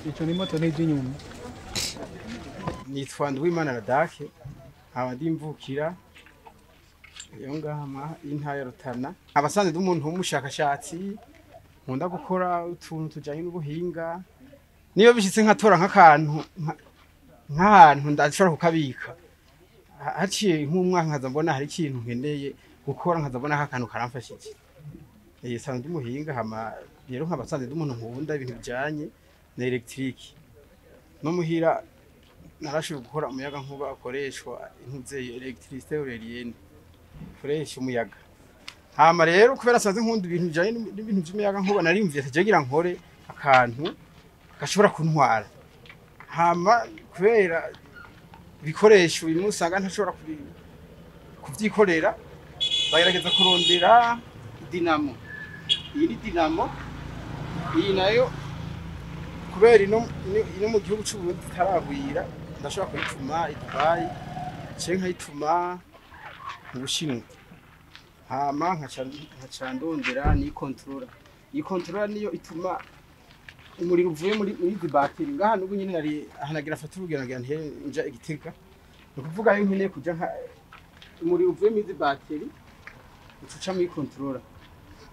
Ico ni moto n'ivy'inyuma. Nitwa Nduwimana Radake, nkaba ndi imvukira iyo ngaha intara ya Rutana. Abasanzwe ndi umuntu w'umushakashatsi, nkunda gukora utuntu tujanye n'ubuhinga. Niyo bishitse nkatora nk'akantu nk'ahantu ndashobora kukabika. Haciye nk'umwaka nkaza mbona hari ikintu nkeneye gukora, nkaza mbona akantu karamfashije. Sanzwe ndi umuhinga, hama rero nkaba sanzwe ndi umuntu nkunda ibintu bijanye na electric. No muhira narashoboye gukora umuyaga nkuba ukoreshwa intuzeye electricité aérienne, ukoresha umuyaga. Hama rero kubera sanzwe nkunda ibintu bijanye n'ibintu vy'umuyaga nkuba, narimvye ati jegira nkore akantu gashobora kuntwara. Hama kubera ibikoresho bimwe usanga ntashobora kuvyikorera, bagerageza kurondera dinamo. Iyi ni dinamo, iyi nayo kubera ino mu gihugu c'u Burundi itaragwira, ndashobora kuyituma i Dubai canke nkayituma mu Bushinwa. Hama nkaca ndondera ni controller. Iyi controller niyo ituma umuriro uvuye muri izi bateri. Ngaha n'ubu nyene nari ahanagira afata urugendo ngira ntere nja i Gitega. Ni ukuvuga yo nkeneye kuja nka umuriro uvuye muri izi bateri uca muri controller.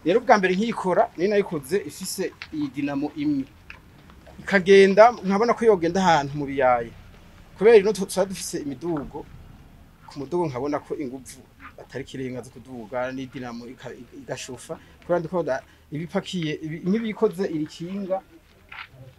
Rero ubwa mbere nkiyikora nari nayikoze ifise iyi dinamo imwe, ikagenda nkabona ko yogenda ahantu mu biyaya. Kubera ino tuba dufise imidugo, ku mudugo nkabona ko inguvu atari kirenga zo kuduga, ni dinamo igashufa. Kubera ndiko ibipakiye nk'ibikoze iri kinga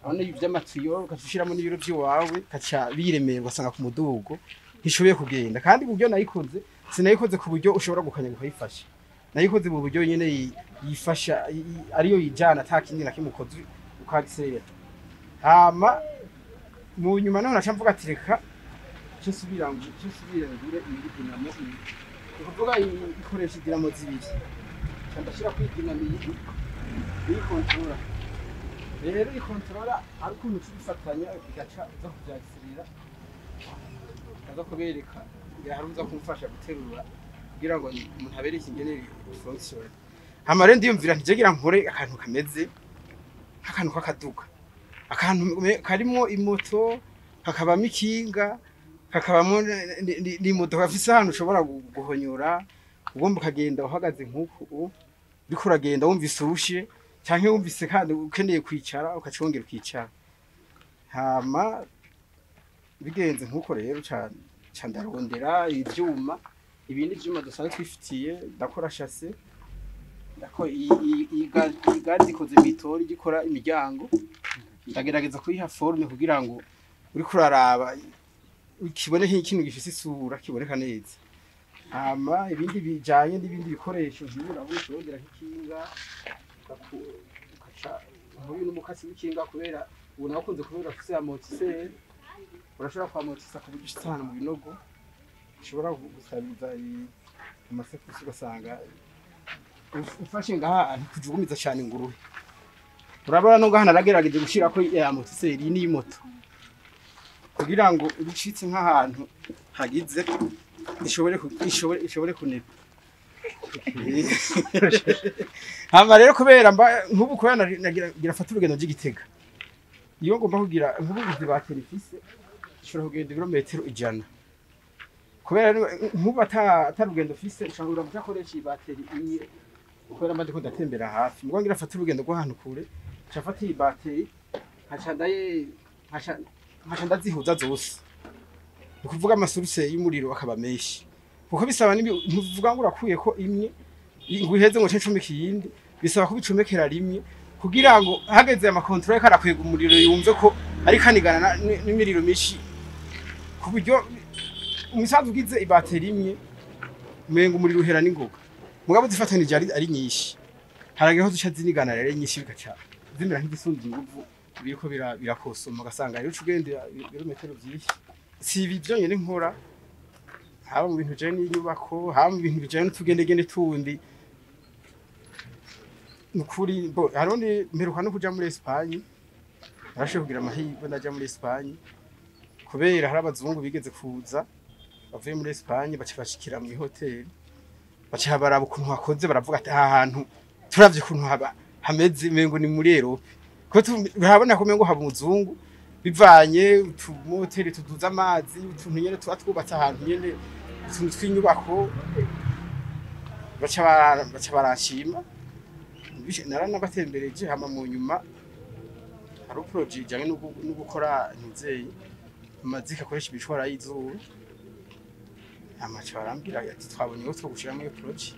abona ivy'amatiyo ugaca n'ibiro vy'iwawe kaca biremera, ugasanga ku mudugo ntishoboye kugenda. Kandi uburyo nayikoze sinayikoze ku buryo ushobora gukanya ukayifasha, nayikoze mu buryo nyene yifasha ariyo yijana ata kindi na kimwe ukoze ukagiserera. Hama mu nyuma naho naca mvuga ati reka cyo subira ngure iyi dinamo iyi. Ni ukuvuga ikoresha dinamo zibiri, nca ndashira kuri dinamo iyi controller. Rero iyi controller ari ukuntu tubifatanya igaca iza kuvyagisirira, kaza kubereka ngira hari uza kumfasha guterura kugira ngo umuntu abereke ingene function. Hama rero ndiyumvira nti jegira nkore akantu kameze nk'akantu k'akaduka, akantu karimwo imoto, hakabamo ikinga, hakabamo n'imodoka afise ahantu ushobora guhonyora, ugomba ukagenda uhagaze nk'uku uriko uragenda wumvise urushe canke wumvise kandi ukeneye kwicara ukacongera ukicara. Hama bigenze nk'uko rero ca ndarondera ivyuma, ibindi vyuma dusanzwe twifitiye, ndakora chassis, ndako iyi gazi ikoze mitori igikora imiryango, ndagerageza kuyiha forme kugira ngo uriko uraraba kibone nk'ikintu gifise isura kiboneka neza. Hama ibindi bijanye n'ibindi bikoresho nk'ibi urabona urondera nk'ikinga ukaca nk'uyu n'umukasi w'ikinga, kubera ubu nakunze kubera afise amortisseur, urashobora kwamortisa ku buryo ushitse ahantu mu binogo ushobora gusabiza amasekusi, ugasanga ufashe ngaha ntikujugumiza cane nguruhe. Urabona no ngaha naragerageje gushirako amortisseur iyi ni moto kugira ngo ibicitse nk'ahantu hagize ishobore kuneka. Hama rero kubera nk'ubu kubera nagira fata urugendo nje Gitega, iyo ngomba kugira nk'ubu izi bateri ifise ishobora kugenda ibirometero 100. Kubera nk'ubu ata rugendo ufise ushobora gukoresha iyi bateri imwe, kubera mba ndiko ndatembera hafi. Mugo ngira fata urugendo rw'ahantu kure, nca mfata iyi bateri nkaca ndazihuza zose. Ni ukuvuga amasuruse y'umuriro akaba menshi, kuko bisaba ntuvuga ngo urakuye ko imwe ngo iheze ngo nce ncomeke iyindi, bisaba kubicomekera rimwe kugira ngo hageze amakontorore karakwega umuriro yumve ko ari kanigana n'imiriro myinshi, ku buryo umusanzu ugize ibateri imwe umenga umuriro uhera n'ingoga, mugabo zifatanije ari nyinshi. Harageho duca zinigana rero nyinshi bigaca zimera nk'igisumba inguvu, biriko birakosoma, ugasanga rero uca ugendera ibirometero vyinshi. Si ibi vyonyene nkora, haba mu bintu bijanye n'inyubako, haba mu bintu bijanye n'utugendegende tundi. Nukuri bo hariho mperuka no kuja muri Espagne, narashoboye kugira amahirwe ndaja muri Espagne kubera hari abazungu bigeze kuza bavuye muri Espagne, baca bashikira mu hoteli, baca baraba ukuntu hakoze, baravuga ati aha hantu turavye ukuntu haba hameze mengo ni muri Europe, ko urabona ko mengo haba umuzungu, bivanye utumoteri tuduza amazi, utuntu nyene tuba twubatse ahantu nyene, utuntu tw'inyubako, baca baranshima, naranabatembereje. Hama mu nyuma hari projet ijanye no gukora ntuzeyi amazika akoresha imishwara y'izuba, hama baca barambwira ati twabonye ko twogushiramo iyo projet.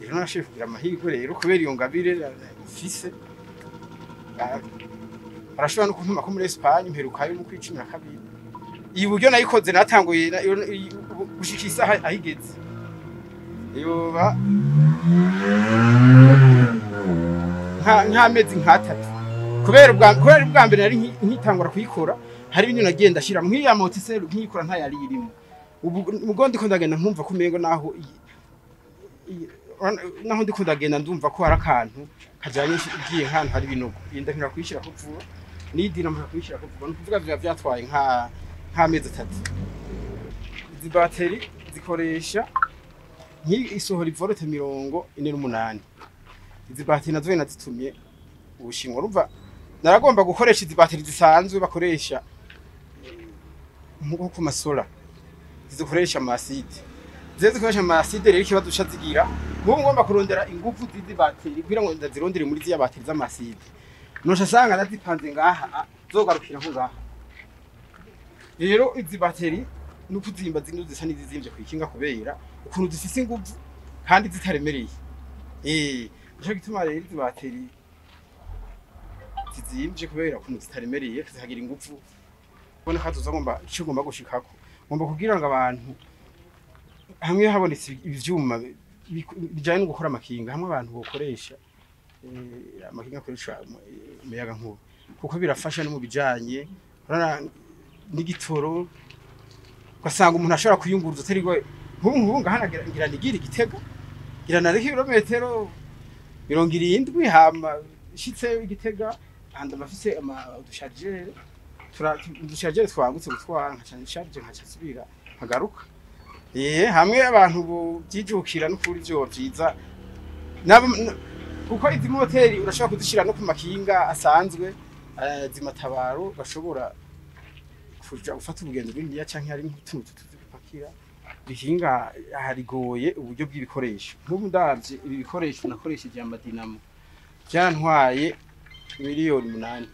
Rero narashoboye kugira amahirwe rero kubera iyo ngabire mfise, barashobora no kuntuma ko muri Espagne, mperukayo mu kwi 12. Iyi buryo nayikoze natanguye gushika isaha ahigeze yoba nk'amezi nk'atatu, kubera ubwa mbere nari nkitangura kuyikora, hari ibintu nagenda ashira nk'iya motiseri nkiyikora ntayari irimo. Ubu ubwo ndiko ndagenda nkumva ko umengo naho ndiko ndagenda ndumva ko hari akantu kajanye ngiye nk'ahantu hari ibinogo, iyi ndakunda kuyishira ko vuba, n'idina mpaka kuyishira ko vuba. Ni ukuvuga biba vyatwaye nk'amezi 3. Izi bateri zikoresha nk'isohora ivolte 48. Izi bateri nazo nazitumye Ubushinwa. Urumva naragomba gukoresha izi bateri zisanzwe bakoresha nko ku masola, zikoresha amaside, zikoresha amaside. Rero ikibazo uca zigira, nk'ubu ngomba kurondera ingufu z'izi bateri kugira ngo ndazirondere muri ziriya bateri z'amaside, noca asanga ndazipanze ngaha, zogarukira nko ngaha. Rero izi bateri nuko uzimba zino zisa n'izizimvye kwikinga kubera ukuntu zifise ingufu kandi zitaremereye. Nico gituma rero izi bateri zizimvye kubera ukuntu zitaremereye, zikagira ingufu. Ubona ko tuza ngomba ico ngomba gushikako, ngomba kugira ngo abantu hamwe habonetse ivyuma bijanye no gukora amakinga, hamwe abantu bokoresha amakinga akoresha umuyaga nkuba, kuko birafasha no mu bijanye n'igitoro. Ugasanga umuntu ashobora kuyunguruza atari we. Nk'ubu ngaha ngira nigire Igitega, ngira nareke ibirometero 70, hama nshitse Igitega handi amafise udushargere, udushargere twagutse gutwara, nkaca nsharge nkaca nsubira nkagaruka. Hamwe abantu bovyijukira n'ukuri vyoba vyiza, kuko izi moteri urashobora kuzishira no ku makinga asanzwe zimatabaro, bashobora kuja gufata urugendo runiniya canke hari nk'utuntu tuzi gupakira. Bihinga harigoye uburyo bw'ibikoresho. Nk'ubu ndavye ibi bikoresho nakoresheje amadinamo byantwaye 8 miliyoni,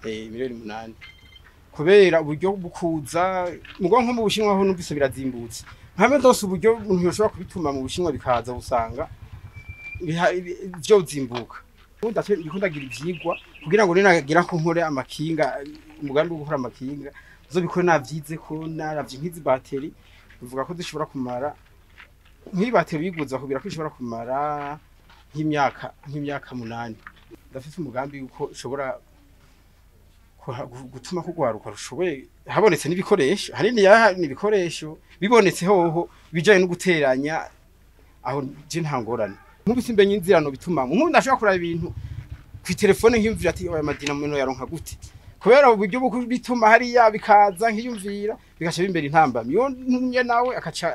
8 miliyoni, kubera uburyo bukuza mugo nko mu Bushinwa ho numvise birazimbutse. Nkamwe ndose uburyo umuntu yoshobora kubituma mu Bushinwa bikaza, usanga vyo zimbuka. Ndiko ndagira ivyigwa kugira ngo ninagira ko nkore amakinga, umugambi wo gukora amakinga uzobikore navyize ko naravye nk'izi bateri, bivuga ko zishobora kumara, nk'iyi bateri uyiguza kugira ko ishobora kumara nk'imyaka 8. Ndafise umugambi yuko ushobora gutuma kugwaruka rushoboye habonetse n'ibikoresho hanini ya n'ibikoresho bibonetse hoho bijanye no guteranya, aho je nta ngorane. Nk'ubu simbenye inzirano bituma nk'ubu ndashobora kuraba ibintu ku telefone nkiyumvira ati oya madinamo no yaronka gute, kubera uburyo bwo bituma hariya bikaza nkiyumvira bigaca bimbera intambamyi. Iyo ntumye nawe akaca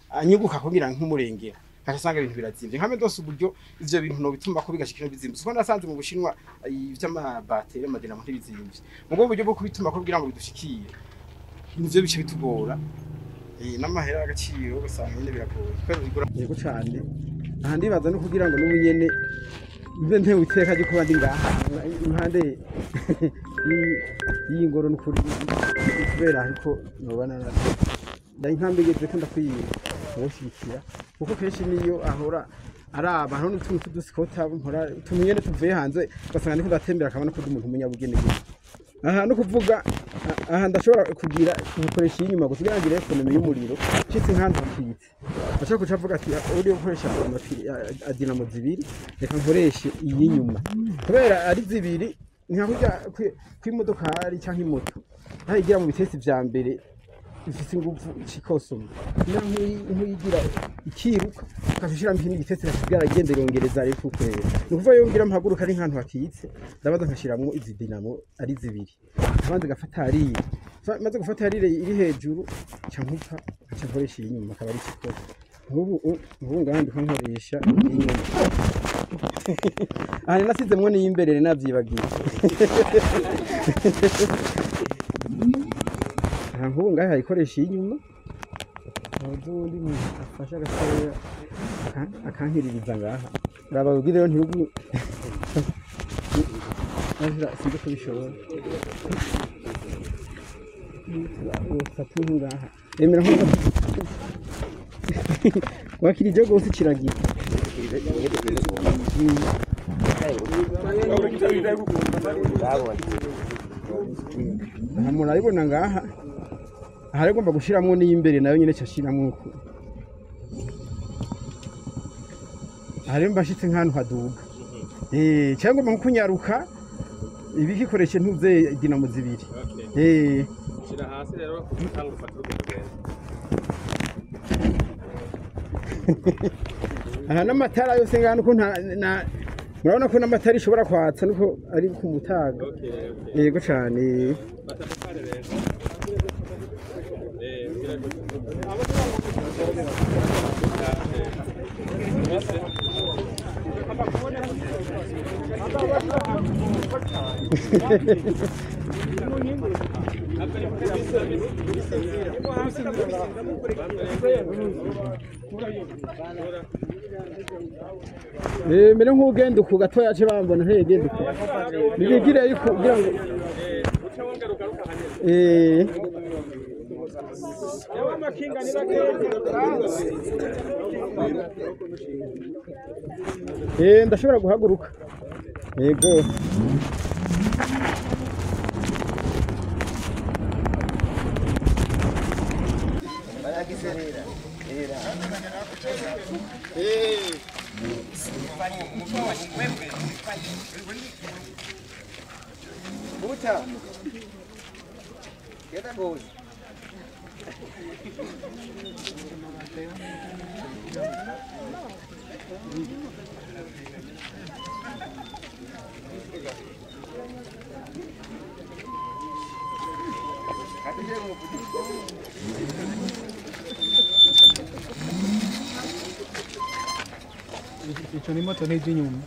anyuguka kugira nk'umurengera, nkaca asanga ibintu birazimvye. Nkamwe ndose uburyo ivyo bintu no bituma ko bigashikira bizimvye, kuko nasanze mu Bushinwa ivy'amabateri amadinamo ntibizimvye, mugabo uburyo bwo kubituma ko kugira ngo bidushikire nivyo bice bitugora, n'amahera y'agaciro ugasanga nyene biragoye kubera bigura. Yego cane, aha ndibaza no kugira ngo n'ubu nyene mbe ntewe iteka ryo kuba ndi ngaha impande y'iyi ngoro, n'ukuri kubera ariko noba naraze intambwe igeze ko ndakwiye kuwushyigikira, kuko kenshi niyo ahora araba hariho n'utuntu tw'udusikota nkora, utuntu nyene tuvuye hanze, ugasanga ndiko ndatembera akabona ko ndi umuntu w'umunyabugeni. Aha no kuvuga aha ndashobora kugira gukoresha inyuma gusa kugira ngo ngire économie y'umuriro, nshitse nk'ahantu hakitse. Ashaka kuca avuga ati uri gukoresha dinamo zibiri, reka nkoreshe iyi nyuma kubera ari zibiri. Ni nka kurya kw'imodokari canke imoto aho igira mu bitesi vya mbere ifise inguvu cikosoma, nkuyigira ikiruka ukaca ushiramo ikindi gitesi kasigara igenda irongereza. Rero kukureba ni ukuvuga yongera mpaguruka ari nk'ahantu hakitse, ndabanza nkashiramwo izi dinamo ari zibiri, nkabanza gafata hariya, maze gufata hariya iri hejuru nca nkupa, nca nkoresha iyi nyuma akaba ari ikikora. Nk'ubu ngaha ndiko nkoresha inyuma, aha nasizemwo n'iyimbere navyibagiye. Aha nk'ubu ngaha ikoresha iyinyuma, uwundi muntu afashe gatoya akankiririza ngaha, raba ubwire rero ntirugu sinzi ko bishobora ufata ngaha emera nko wakirije rwose kiragira. Aha murabibona ngaha, aha rero ugomba gushiramwo n'iyimbere nayo nyene cashiramwo uko. Aha rero mbashitse nk'ahantu haduga, cyangwa ngomba nko kunyaruka ibikikoreshe ntuze dinamo zibiri. Shira hasi rero utanga ufata urugendo. Aha n'amatara yose ngaha nuko murabona ko n'amatara ishobora kwatsa nuko ari ku mutaga. Yego cane. Mbere nk'ugenda uku gatoya ace bambona ntegenda uku nibigire yuko kugira ngo ndashobora guhaguruka. Yego. Ico ni moto ntijya inyuma.